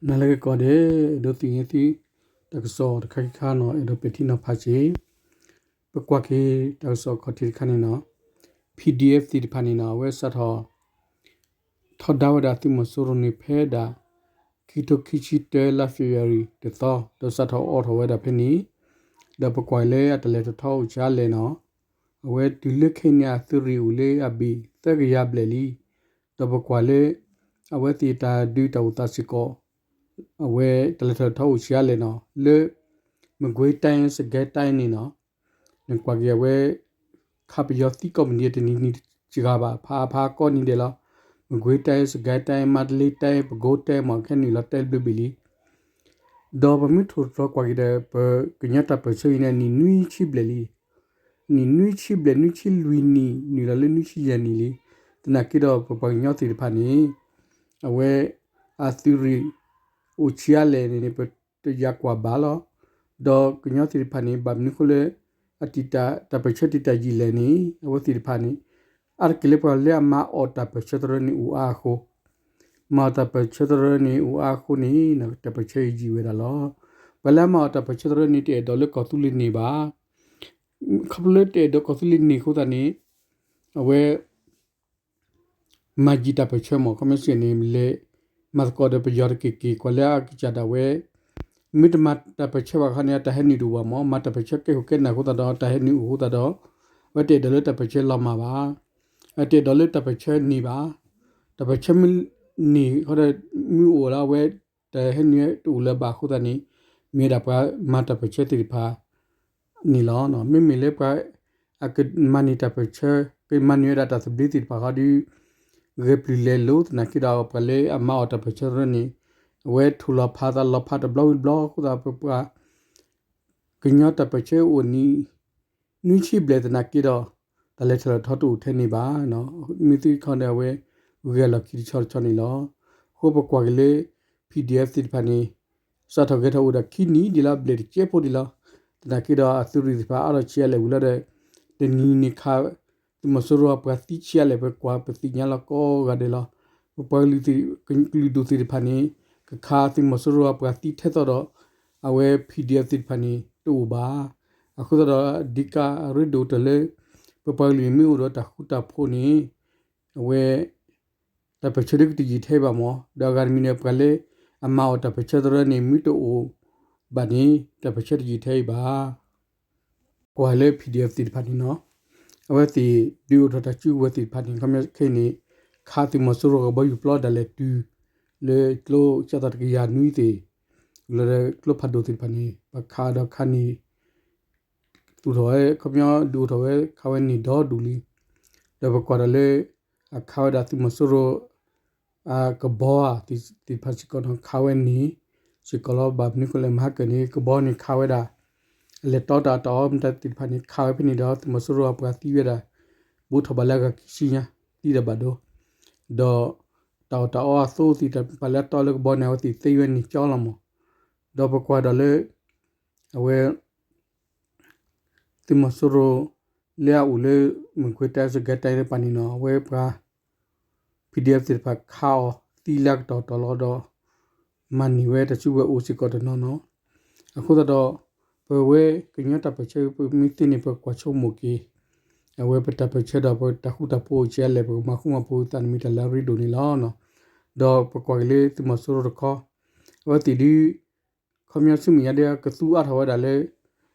နၤလၢက့ၤကိးဂၤဒဲး, အဲၣ်ဒိးသ့ၣ်ညါသု တၢ်ကစီၣ်တခါခံခါန့ၣ် အဲၣ်ဒိးပဲာ်ထံနီၤဖးစ့ၢ်, ပကွၢ်က့ၤတၢ်ကစီၣ်ခီၣ်ထံးတခါန့ၣ်န့ၣ်, PDF သ့ၣ်တဖၣ်န့ၣ်န့ၣ် အဝဲစးထီၣ် ထီဒါဝဲဒၣ်သုးမီၤစိရိၤန့ၣ်ဖဲဒၣ် ခံထိခံဆံတၢလါ February တသီ ဒီးစးထီၣ်အိးထီၣ်ဝဲဒၣ်ဖဲန့ၣ်, ဒီးပကွၢ်လၢအတၢ်လဲၤထီၣ်ထီအိၣ်ဆံးအါလဲၣ်န့ၣ်, အဝဲတုၤလၢခဲအံၤန့ၣ် အသုးရ့ၣ်အိၣ်လၢအဘ့ၣ်သၢကယၤဘျဲၣ်လံ, ဒီးပကွၢ်လၢ အဝဲသ့ၣ်တၢ်ဒုးတၢ်အိၣ်သးစ့ၢ်ကီး အဝဲတၢ်လဲၤထီၣ်ထီအိၣ်ဆံးအါလဲၣ်န့ၣ် လၢ မကွ့ၤတိုင်း စကဲၤတိုင်းန့ၣ်န့ၣ်, နကွၢ်က့ၤအဝဲ ခးပယီၤသံကိးမုၢ်နံၤတနံၤနံၤတစှၤဘၣ် ဖးဖးကိးနံၤဒဲးလီၤ. မကွ့ၤတိုင်း စကဲၤတိုင်း မါတလ့တိုင်း ပဲခူးတိုင်း မ့ၢ်ခဲနုာ်လီၤ တဲဘျုးဘ့ၣ်လံ ဒီးပမ့ၢ်ထိၣ်သတြီၤကွၢ်က့ၤဒီး ပကညီတၢ်ပၢၢ်ဆၢအံၤန့ၣ် နံၣ်နွံဆံဘျဲၣ်လံ, နံၣ်နွံဆံဘျဲၣ် နွံဆံလွံၢ်နံၣ် နုာ်လီၤလၢနွံဆံယဲၢ်နံၣ်လံ. သနာ်က့ဒီးပပှၤကညီသ့ၣ်တဖၣ်န့ၣ် အဝဲ အသုးရ့ၣ် အိၣ်ဆံးအါလဲၣ်န့ၣ်န့ၣ် ပတယာ်ကွၢ်ဘၣ်လီၤ. ဒီးကညီသ့ၣ်တဖၣ်န့ၣ် ဘၣ်မနုၤအဃိလၢ အတံာ်တာ် တၢ်ပၢၢ်ဆၢတံာ်တာ်ယံာ်လဲၣ်န့ၣ် အဝဲသ့ၣ်တဖၣ်န့ၣ် အါတက့ၢ်လၢပှၤလၢအမၤအီၣ်တၢ်ပၢၢ်ဆၢသရၢန့ၣ်အိၣ်အါအဃိ, မၤအီၣ်တၢ်ပၢၢ်ဆၢသရၢန့ၣ်အိၣ်အါအဃိန့ၣ် တၢ်ပၢၢ်ဆၢယံာ်ဝဲဒၣ်လီၤ. ပှၤလၢအမၤအီၣ်တၢ်ပၢၢ်ဆၢသရၢန့ၣ် တအဲၣ်ဒိးလၢကီၢ်သူလ့ၤန့ၢ်ဘၣ်. ခီဖျိလၢတအဲၣ်ဒိးကီၢ်သူလ့ၤန့ၢ်အဃိသတးန့ၣ် အဝဲ မၤယံာ်တၢ်ပၢၢ်ဆၢမ့ၢ် ခီပညီစ့ၢ်န့ၣ် လဲၤမၤသကိးဒီးပယီၤတက့ၢ်က့ၢ် ကွၢ်လၢအကစၢ်ဒၣ်ဝဲ မ့ၢ်တမၤတၢ်ပၢၢ်ဆၢဘၣ်အခါန့ၣ် အတၢ်ဟဲနုာ်တအိၣ်ဘၣ်မ့ၢ် မၤတၢ်ပၢၢ်ဆၢကဲခိၣ်ကဲနၢ်အဃိသတးဒီး တၢ်ဟဲနုာ်အိၣ်အဃိသတးဒီး အဝဲတအဲၣ်ဒိးလၢတၢ်ပၢၢ်ဆၢလီၤမၢ်ဘၣ်. အတအဲၣ်ဒိးလၢတၢ်ပၢၢ်ဆၢန့ၢ်ဘၣ်. တၢ်ပၢၢ်ဆၢမ့ၢ်န့ၢ်ဃီဒီး မ့ၢ်အိၣ်လၢအဝဲ တၢ်ဟဲနုာ်တအိၣ်လၢၤဘၣ်အဃိသတးန့ၣ် မ့ၢ်ဝဲဒၣ်ပှၤမၤတၢ်ပၢၢ်ဆၢသ့ၣ်တဖၣ် န့ၣ်လီၤ. မ့မ့ၢ်လၢပှၤ အကမၤန့ၢ်တၢ်ပၢၢ်ဆၢ ကမၤန့ၢ်ဝဲဒၣ်တၢ်သဘျ့သ့ၣ်တဖၣ်ဃီဒီး ဂဲၤပျုၤလဲၤလိာ်သနာ်က့ဒီး ပှၤလၢအမၤအီၣ်တၢ်ပၢၢ်ဆၢသရၢန့ၣ် အဝဲထိၣ်လီၤဖးသးလီၤဖးတဘျီဝံၤတဘျီအဃိသတး ပပှၤ ကညီတၢ်ပၢၢ်ဆၢအိၣ်နံၣ် နွံဆံဘျဲၣ်သနာ်က့ဒီး တၢ်လဲၤထီၣ်လဲၤထီတအိၣ်ထဲန့ၣ်ဘၣ်. မ့ၢ်သ့ၣ်တခီဒီးအဝဲ ဂုၤဂၤလီၢ်ခံတဆီတဆီန့ၣ်လီၤ. အဃိပကွၢ်က့ၤလၢ PDF သ့ၣ်တဖၣ်န့ၣ် စးထီၣ်ဂဲၤထီၣ်အိၣ်ဒီးခံနံၣ်ဒံးလီၤ ဘျဲၣ်တကဲဖိဒံးလီၤ. သနာ်က့ဒီးအသုးရ့ၣ်သ့ၣ်တဖၣ်အါထီၣ်ဆံးအါလဲၣ်ဝံၤလီၤဒီး တနံၤန့ၣ်ခး သုးမီၤစိရိၤအပှၤသံဆံးအါလဲၣ် ပကွၢ်ပသ့ၣ်ညါလီၤကိးဂၤဒဲးလီၤ. ပပှၤကလုာ်သ့ၣ် ကလုာ်ဒူၣ်သ့ၣ်တဖၣ်န့ၣ် ကခးသုးမီၤစိရိၤအပှၤသံထဲသိးဒီး အဝဲ PDF သ့ၣ်တဖၣ်န့ၣ် တအိၣ်ဘၣ်. အဃိသတးဒီး အဓိကအရ့ဒိၣ်တၢ်လၢ ပပှၤကလုာ်မ့ၢ်အိၣ်ဒီးတၢ်ဃူတၢ်ဖိးန့ၣ် အဝဲ တၢ်ပၢၢ်ဆၢဒ်ကတယံာ်ထဲအံၤဘၣ်မ့ၢ် ဒီးအဂၤတမံၤန့ၣ် ပှၤလၢအမၤအီၣ်တၢ်ပၢၢ်ဆၢသရၢန့ၣ် မ့ၢ်တအိၣ်ဘၣ်န့ၣ် တၢ်ပၢၢ်ဆၢတယံာ်ထဲအံၤဘၣ်. ကွၢ်လၢ PDF သ့ၣ်တဖၣ်န့ၣ်လီၤ. အဝဲသ့ၣ်ဒုးအိၣ်ထီၣ်တၢ်စုကဝဲၤသ့ၣ်တဖၣ်န့ၣ် ခီပညီခဲအံၤန့ၣ် ခးသုးမီၤစိရိၤကဘီယူၤပျီဒၣ်လဲာ်တုၤ လၢကျိကၠီသးတကယၤနွံသ့ၣ် လၢကျိဖးဒိၣ်သ့ၣ်တဖၣ်န့ၣ် ပှၤခးဒီးခးန့ၢ် သူၣ်ထီၣ်ဝဲ ခီပညီဒုးအိၣ်ထီၣ်ဝဲခးဝဲန့ၢ်ဒီဒူၣ်လံ. ဒီးပကွၢ်ဒီးလၢ အခးဝဲဒၣ်သုးမီၤစိရိၤ အကဘီသ့ၣ်တဖၣ်စ့ၢ်ကီးန့ၣ် ခးဝဲန့ၢ်စ့ၢ်ကီးလီၤ. ဘၣ်မနုၤဃိလဲၣ် မဟါကၢၢ်န့ၣ် ကဘီန့ၣ်ခးဝဲဒၣ် အလဲၤတီတၢ်အီၣ်တၢ်အီမတၤသ့ၣ်တဖၣ်န့ၣ် ခးဝဲဖဲန့ၣ်ဒီး သုးမီၤစိရိၤအပှၤသံဝဲဒၣ် ဘူးထီၣ်ဘၣ်လၢအဂၤခံဆံညါ သံဒၣ်ဘၣ်ဒိ ဒီးတၢ်အီၣ်တၢ်အီအသိသ့ၣ်တဖၣ်လၢအတီလၢကဘီန့ၣ် အဝဲသ့ၣ်သ့ဝဲန့ၣ်ကၠီလီၤမး. ဒီးပကွၢ်ဒီးလၢ အဝဲ သုးမီၤစိရိၤ လၢအအိၣ်လၢ မကွ့ၤတိုင်း စကဲၤတိုင်း တဖၣ်န့ၣ်လီၤ. အဝဲပှၤ PDF သ့ၣ်တဖၣ်ခးအီၤသံလၢအကတီၢ်တီၢ်လီၤဒီး မၤန့ၢ်ဝဲတၢ်စုကဝဲၤအိၣ်စ့ၢ်ကီးတနီၤနီၤ. အဃိသတးဒီး ပဝဲကညီတၢ်ပၢၢ်ဆၢ ပမ့ၢ်သ့န့ၣ် ပကွၢ်ဆိကမိၣ်က့ၤ အဝဲပတၢ်ပၢၢ်ဆၢဒီးပတၢ်ဃူတၢ်ဖိးအိၣ်ဆံးအါလဲၣ် ပကမၤဃူမၤဖိးသးန့ၣ်မ့ၢ်တၢ်လၢအရ့ဒိၣ်န့ၣ်လီၤ. ဒီးပကွၢ်က့ၤလၢသုးမီၤစိရိၤတခီ အဝဲသ့ၣ်ဒုး ခီပညီဆူမဲာ်ညါဒ်ကသူအါထီၣ်ဝဲဒၣ်လၢ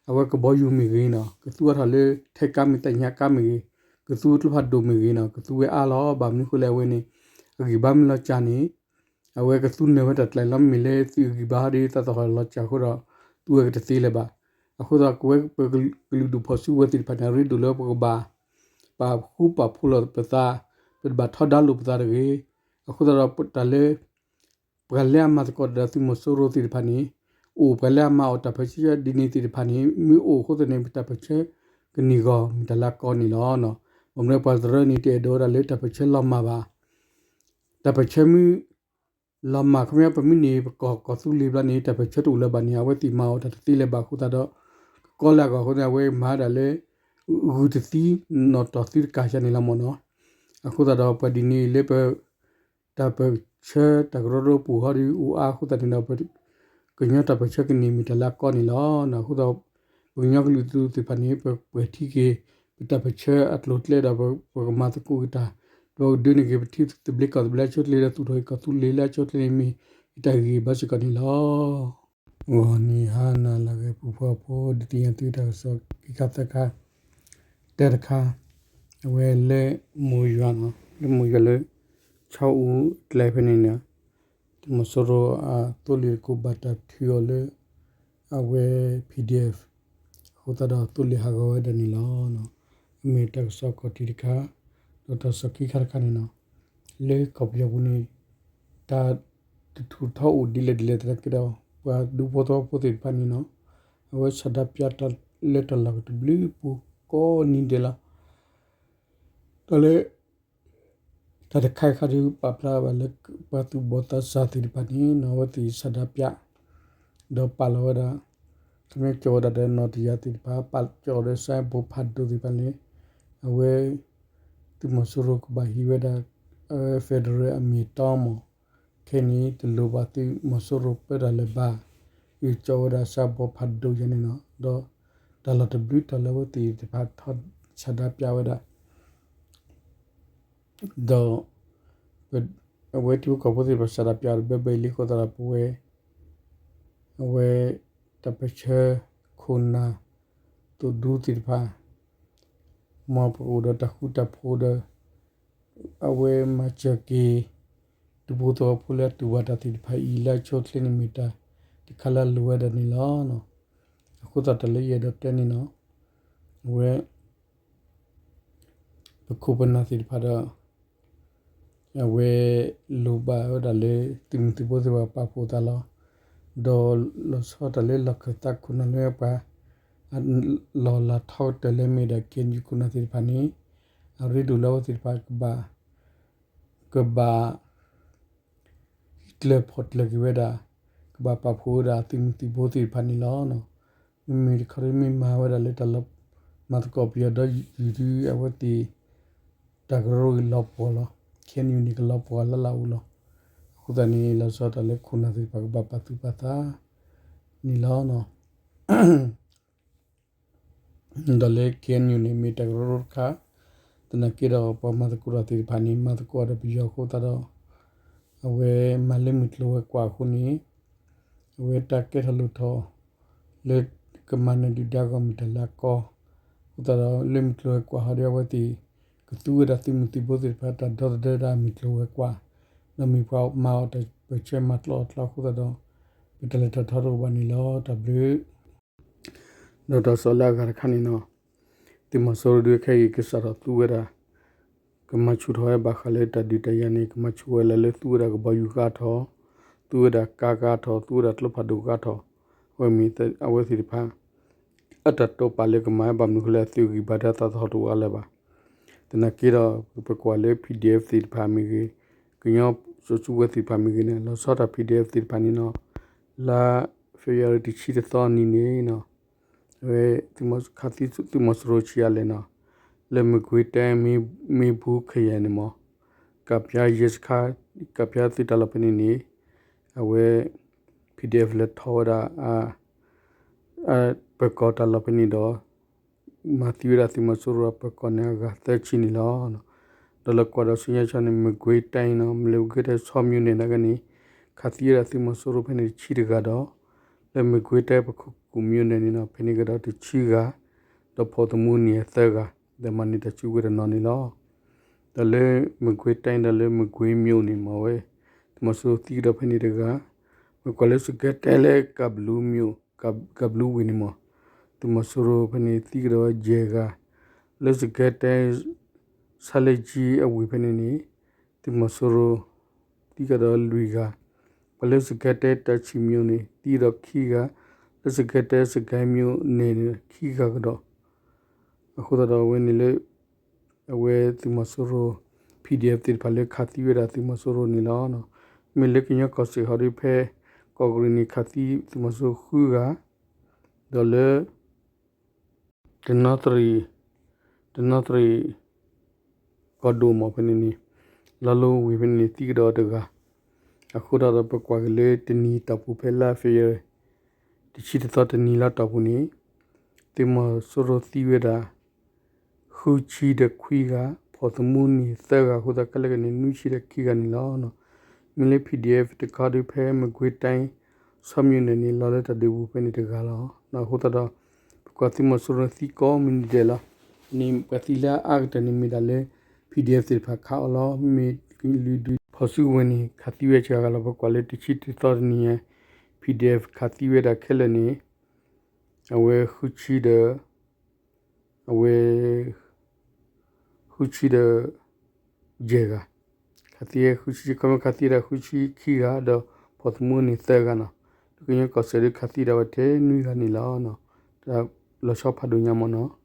အဝဲကဘီယူၤမ့ၢ်ဂ့ၤန့ၣ် ကသူအါထီၣ်လၢထဲကါမ့ၢ်သ့ၣ်ညါကါမ့ၢ်ဂ့ၤ ကသူကျိဖးဒိၣ်မ့ၢ်ဂ့ၤန့ၣ် ကသူဝဲအါလီၤ. ဘၣ်မနုၤဃိလဲၣ်အဝဲန့ၣ် အဂံၢ်ဘါမ့ၢ်လီၤစၢ်န့ၣ် အဝဲကသူနၢၤဝဲတၢ်ကျဲလီၤ. မ့မ့ၢ်လၢသုးအဂံၢ်ဘါဟီဒီး သးသဟီၣ်လီၤစၢ်အဃိဒီး သူဝဲကတသ့လၢၤဘၣ်. အဃိသတးပဝဲပကလုာ်ဒူၣ်ဖီၣ်စုကဝဲၤသ့ၣ်တဖၣ်န့ၣ် အရ့ဒိၣ်လၢပကဘၣ် ပာ်ဃူပာ်ဖိးလိာ်ပသး, ပတဘၣ်ထီဒါလိာ်ပသးတဂ့ၤ. အဃိသတးဒီးတၢ်လၢ ပှၤလၢအမၤသကိးတၢ်ဒီးသုးမီၤစိရိၤသ့ၣ်တဖၣ်န့ၣ် အိၣ်ပှၤလၢအမၤအီၣ်တၢ်ပၢၢ်ဆၢဒ်န့ၣ်သ့ၣ်တဖၣ်န့ၣ် မ့ၢ်အိၣ်အဃိသတးန့ၣ် ပတၢ်ပၢၢ်ဆၢကန့ၢ်ဂီၢ်မ့ၢ်တၢ်လၢအကီန့ၣ်လီၤ. ဘၣ်မနုၤပှၤသရၢန့ၣ် တအဲၣ်ဒိးဝဲဒၣ်လၢတၢ်ပၢၢ်ဆၢလီၤမၢ်ဘၣ်. တၢ်ပၢၢ်ဆၢမ့ၢ် လီၤမၢ်ခီပညီ ပမ့ၢ်န့ၢ်ပကီၢ်ကီၢ်သူလ့ၤဘျီန့ၣ် တၢ်ပၢၢ်ဆၢတအိၣ်လၢၤဘၣ်န့ၣ် အဝဲသ့ၣ်မၤအီၣ်တၢ်တသ့လၢၤဘၣ်အဃိသတးဒီး ကကီလၢအဂီၢ်အဃိန့ၣ် အဝဲမၤဒၣ်လၢ ဂုၢ်တသံ နီၣ်တီၢ်သံတကးစၢ်န့ၣ်လီၤမ့ၢ်နီၤ. အဃိသတးဒီးပှၤဒ်န့ၣ်လၢပ တၢ်ပၢၢ်ဆၢတၢ်ကရၢကရိပူၤဟီဒုးအိၣ်အါအဃိသတးန့ၣ်ဒီး ပကညီတၢ်ပၢၢ်ဆၢကန့ၢ်မ့ၢ်တၢ်လၢအကီန့ၣ်လီၤ. အဃိသတး ပကညီကလုာ်ဒူၣ်သ့ၣ်တဖၣ်န့ၣ် ပပှဲၤထံက့ၤ ပတၢ်ပၢၢ်ဆၢအကျိၤအကျဲဒီး ပကမၤသကိးက့ၤတၢ် ဒီးပကဒုးန့ၢ်က့ၤပထံသဘျ့ကီၢ်သဘျ့အဆိအချ့ဒီး သူၣ်ထီၣ်က့ၤကီၢ်သူလ့ၤလၢအဆိအချ့န့ၣ်မ့ၢ်ယတၢ်ဂ့ၢ်ဘၣ်စ့ၢ်ကီးန့ၣ်လီၤ. ဂီၤနံၤဟါနၤလၢအဂ့ၤ ပူၤဖီဖိ ဒုးသ့ၣ်ညါသုတၢ်ကစီၣ်ခံခါသၢခါ တၢတခါ အဝဲလၢမိၢ်ယွၤနီၤ လၢမိၢ်ယွၤလၢ ဆီအူကျဲဖဲန့ၣ်န့ၣ် သုးမီၤစိရိၤအသိလ့ၣ်တကိးဘၣ်တၢ်ထုးအီၤလၢ အဝဲ PDF အဃိသတးဒီးသိလ့ၣ်ဟးဂီၤဝဲဒၣ်န့ၣ်လီၤ. အမ့ၢ်တၢ်ကစီၣ်ခီၣ်ထံးတခါ ဒီးတၢ်ကစီၣ်ခံခါတခါန့ၣ်နီၤ လၢကီၢ်ပယီၤပူၤန့ၣ် တၢ်တထူၣ်ထီအိၣ်ဒ်လဲၣ်ဒ်လဲၣ်သနာ်က့ဒီး ပှၤဒူဖိသဝီဖိသ့ၣ်တဖၣ်န့ၣ်နီၤ အဝဲဆန္ဒပြတၢ်လၢတၢ်လီၢ်ကတဘျုးပူၤကိးနံၤဒဲးလီၤ. တၢ်လၢ တၢ်တခါခါဒုး ပာ်ဖျါဘၣ်လၢ ပှၤသူၣ်ဘီၣ်သးစၢ်သ့ၣ်တဖၣ်န့ၣ်နီၤ အဝဲသ့ၣ်ဆန္ဒပြ ဒီးပာ်လီၤဝဲဒၣ် ခီပညီကၠီၤဝဲဒၣ်ဒီးနီၣ်တယၢ်သ့ၣ်တဖၣ် ပာ်ကၠီၤဒီးစဲဘူးဖးဒိၣ်သ့ၣ်တဖၣ်န့ၣ် အဝဲ သုးမီၤစိရိၤကဘၣ်ဟံးဝဲဒၣ် အဝဲ federal အမ့ၢ်အတီမး ခဲအံၤန့ၣ် တလိၣ်ဘၣ်သုးမီၤစိရိၤပၢတၢ်လၢၤဘၣ် အကၠီၤဝဲဒၣ်စဲဘူးဖးဒိၣ်ယဲန့ၣ်နီၤ ဒီးတၢ်လီၢ်တဘျုးတီၤလၢအဝဲသ့ၣ်တဖၣ်ထီၣ်ဆန္ဒပြဝဲဒၣ် ဒီး အဝဲထံဖိကီၢ်ဖိသ့ၣ်တဖၣ်ဆန္ဒပြအီၤတဘျီဘျီအံၤလံအဃိသတးဒီး ပဝဲ အဝဲ တၢ်ပၢၢ်ဆၢ ခိၣ်နၢ် သိၣ်ဒူသ့ၣ်တဖၣ် မ်ပကအိၣ်ဒီးတၢ်ဃူတၢ်ဖိးဒီး အဝဲမၤစၢၤက့ၤ ဒူဖိသဝီဖိလၢအတူၢ်ဘၣ်တၢ်သ့ၣ်တဖၣ်အံၤ လၢအဆိအချ့န့ၣ်မ့ၢ်တၢ် တခါလၢအလိၣ်ဝဲဒၣ်န့ၣ်လီၤ. အဃိသတးတၢ်လၢယအဲၣ်ဒိးတဲန့ၣ်နီၤ အဝဲ ပခိၣ်ပနၢ်သ့ၣ်တဖၣ်ဒီး အဝဲ လိၣ်ဘၣ်ဝဲဒၣ်လၢ သုးမုၢ်သံၣ်ဘိသ့ၣ်တဖၣ်ပာ်ဖှိၣ်သးလီၤ. ဒီးလီၤဆီဒၣ်တၢ်လၢလီၢ်ခၢၣ်သးခိၣ်နၢ်လၢပှၤ လီၢ်လၤထီကတၢၢ်လၢမ့ၢ်ဒၣ် KNU ခိၣ်နၢ်သ့ၣ်တဖၣ်န့ၣ် အရ့ဒိၣ်လၢအဝဲသ့ၣ်တဖၣ် ကဘၣ် ကျၢၤဖီၣ်ကျၢၤက့ၤဝဲဒၣ် ကဘၣ်ပာ်ဖှိၣ်ဝဲဒၣ်သုးမုၢ်သံၣ်ဘိသ့ၣ်တဖၣ်န့ၣ်လီၤ. မ့မ့ၢ်တခီဒုးမ့ၢ်မၤဝဲဒၣ်လၢတၢ်လီၤ မၤသကိးပယီၤဒီးယုၢ်ဒုးအဝဲသ့ၣ် တၢ်ကရၢကရိလီၤပှီၢ်လီၤ. KNU န့ၣ်ကလီၤပှီၢ်လၢ်လၢ်အူလီၤ. အဃိသတးန့ၣ် လီၤဆီဒၣ်တၢ်လၢခိၣ်နၢ်သ့ၣ်တဖၣ်ကဘၣ်ပာ်သူၣ်ပာ်သးန့ၣ်လီၤ. ဒီးလၢ KNU န့ၣ် မ့ၢ်တၢ်ကရၢကရိတခါ, သနာ်က့ဒီးပှၤမၤသကိးတၢ်သ့ၣ်တဖၣ်န့ၣ် မၤသကိးဒီးပယီၤအဃိသတးဒီး အဝဲမၤလၢမုၢ်ကျိၤဝဲၤကွာ်အဃိန့ၣ် အဝဲတၢ်ကဲထီၣ်လိၣ်ထီၣ် လၢကမၤနၢၤဒုၣ်ဒါအဂီၢ်မ့ၢ်တၢ်လၢအကီ အဃိသတးဒီး လၢမုၢ်ကျိၤဝဲၤကွာ်ဟီဒီးအဝဲသ့ၣ် ကသူဝဲဒၣ်သုးမုၢ်သံၣ်ဘိသ့ၣ်တဖၣ်တၢ်ဒီသဒၢဒၣ်မုၢ်ကျိၤဝဲၤကွာ်, ဒီးမ့ၢ်ပှၤမၤအီၣ်တၢ်ပၢၢ်ဆၢမၤကျီအီၣ်ကျီအဃိသတးဒီး ပတၢ်လဲၤတၢ်ထီတအိၣ်ဘၣ်န့ၣ်လီၤ. တၢ်ဘျုး ဒီးတၢ်ကစီၣ်လၢအဂၤတခါန့ၣ်နီၤ, သုးမီၤစိရိၤဒုးခဲအံၤကစးထီၣ်သူဝဲဒၣ် ကမၤဆူၣ်ထီၣ်ဝဲဘၣ်ဃးလၢတၢ်ဒုးတၢ်ယၤန့ၣ် ကမၤဆူၣ်ဝဲလၢလၢသူဝဲဒၣ်ကဘီယူၤကါထီၣ်, သူဝဲဒၣ်ကါကါထီၣ်, သူဝဲဒၣ်ကျိဖးဒိၣ်ကါထီၣ်, အဝဲမ့ၢ်အဝဲသ့ၣ်တဖၣ် အတၢ်တိာ်ပာ်လၢကမၤဘၣ်မနုၤဃိလၢအသုးဂံၢ်ဘါတၢ်သးသဟီၣ်တအိၣ်အါလၢၤဘၣ်. သနာ်က့ဒီး ပကွၢ်လၢ PDF သ့ၣ်တဖၣ်မ့ၢ်ဂ့ၤ, ကညီစိၤဆူဝဲသ့ၣ်တဖၣ်မ့ၢ်ဂ့ၤန့ၣ် လီၤဆီဒၣ်တၢ် PDF သ့ၣ်တဖၣ်န့ၣ်နီၤ, လါ February တဆံတသီနံၤန့ၣ်နီၤ, အဝဲ သုးမီၤစိရိၤဆံးအါလဲၣ်နီၤ, လၢမကွ့ၤတဲ မ့ၢ်ဘူးခယဲၢ်န့ၣ်မး, ကးပၠါယဲစခါ, ကးပၠါသုးတၢ်လီၢ်ဖဲန့ၣ်န့ၣ်, အဝဲ PDF လဲၤထီၣ်ဝဲဒၣ် ပၢၤကီၢ်တၢ်လီၢ်ဖဲန့ၣ်ဒီး မၤသံဝဲဒၣ်သုးမီၤစိရိၤအပၢၤကီၢ်န့ၣ်အဂၤသၢဆံန့ၣ်လီၤ. ဒီးလၢကွၢ်ဒီးဆူညါဆူန့ၣ် မကွ့ၤတဲန့ၣ်နီၤ, မ့ၢ်လၢမကွ့ၤတဲဆီမျိုးန့ၣ်နာ်က့န့ၣ် ခးသံဝဲဒၣ်သုးမီၤစိရိၤဖဲန့ၣ်တဆံတဂၤဒီး လၢမကွ့ၤတဲပခိၣ်ကူၣ်မျိုးန့ၣ်န့ၣ်နီၤ ဖဲန့ၣ်ကဒီးတဆံဂၤ, ဒီးဖီၣ်သမူန့ၣ်အသၢဂၤ, ဒီးမၤန့ၢ်တၢ်စုကဝဲၤတနီၤန့ၣ်လီၤ. ဒီးလၢမကွ့ၤတဲဒီးလၢမကွ့ၤမျိၣ်န့ၣ်မ့ၢ်ဝဲ သုးမီၤစိရိၤသံကဒီးဖဲန့ၣ်တဂၤ, မ့ၢ်ကွၢ်လၢစကဲတဲလၢကးဘလူးမျိၣ်, ကးဘလူးဝ့ၢ်န့ၣ်မး, သုးမီၤစိရိၤဖဲန့ၣ်သံကဒီးဝဲယဲၢ်ဂၤ, လၢစကဲတဲ ဆါလ့ကၠံအဝ့ၢ်ဖဲန့ၣ်န့ၣ် သုးမီၤစိရိၤ သံကဒီးလွံၢ်ဂၤ, ပှၤလၢစကဲတဲတၢ်ဆံးမျိၣ်န့ၣ် သံကဒီးခံဂၤ, လၢစကဲတဲစကဲမျိၣ်န့ၣ် ခံဂၤကဒီး အဃိသတးဒီးအဝဲန့ၣ်လၢ အဝဲသုးမီၤစိရိၤ PDF သ့ၣ်တဖၣ်လၢခးသံဝဲဒၣ်သုးမီၤစိရိၤန့ၣ်လီၤ. မ့ၢ်လၢကညီကီၢ်စဲၣ်ဟီဒုးဖဲ ကီၢ်ကရ့ၣ်န့ၣ်ခးသံသုးမီၤစိရိၤဃုဂၤ, ဒီးလၢ တနီသရံၣ်, တနီသရံၣ် ကီၢ်ဒိၣ်မးဖဲန့ၣ်န့ၣ်, လီလိဝ့ၢ်ဖဲန့ၣ်န့ၣ် သံကဒီးတဂၤ, အဃိဒီးပကွၢ်က့ၤလၢတနံၤတီၢ်ပူၤဖဲလါ February တဆံတသီတနံၤလၢတီၢ်ပူၤန့ၣ် သုးမီၤစိရိၤသံဝဲဒၣ် ဃုဆံဒီးခွံဂၤ, ဖီၣ်သမူန့ၢ်သၢဂၤအဃိသတး ခဲလၢာ်ခဲဆ့န့ၣ် နွံဆံဒီးခံဂၤန့ၣ်လီၤ. မ့ၢ်လၢ P D F တခီဒုးဖဲ မကွ့ၤတၢ် ဆီမၠိၣ်န့ၣ်န့ၣ် လီၤလၢတၢ်ဒုးပူၤဖဲန့ၣ်တဂၤလီၤ. အဃိသတးဒီး ပကွၢ်သုးမီၤစိရိၤသံကိးမုၢ်နံၤဒဲးလီၤ. န့ၣ်ပှၤသံလၢအအါကတၢၢ်န့ၣ်မ့ၢ်ဒၣ်လၢ P D F သ့ၣ်တဖၣ်ခးအီၤလီၤ. မ့ၢ်လုၢ်ဒုးဖီၣ်စုကဝဲၤန့ၣ် ခးသံဝဲစှၤဂၤလီၤ. ပကွၢ်လၢတဆံတသီတနံၤညါ P D F ခးသံဝဲဒၣ်ခဲလၢာ်န့ၣ် အဝဲဃုဆံဒီး အဝဲ ဃုဆံဒီး ယဲၢ်ဂၤ, ခးသံဝဲဃုဆံ ခီမ့ၢ်ခးသံဝဲဒၣ်ဃုဆံခံဂၤ ဒီးဖီၣ်သမူန့ၢ်သၢဂၤနီၤ. ဒီးကညီကီၢ်စဲၣ်ဒုးခးသံဒၣ်ဝဲထဲနွံဂၤန့ၣ်လီၤ. လီၤဆီဖးဒိၣ်ညါမ့ၢ်နီၤ.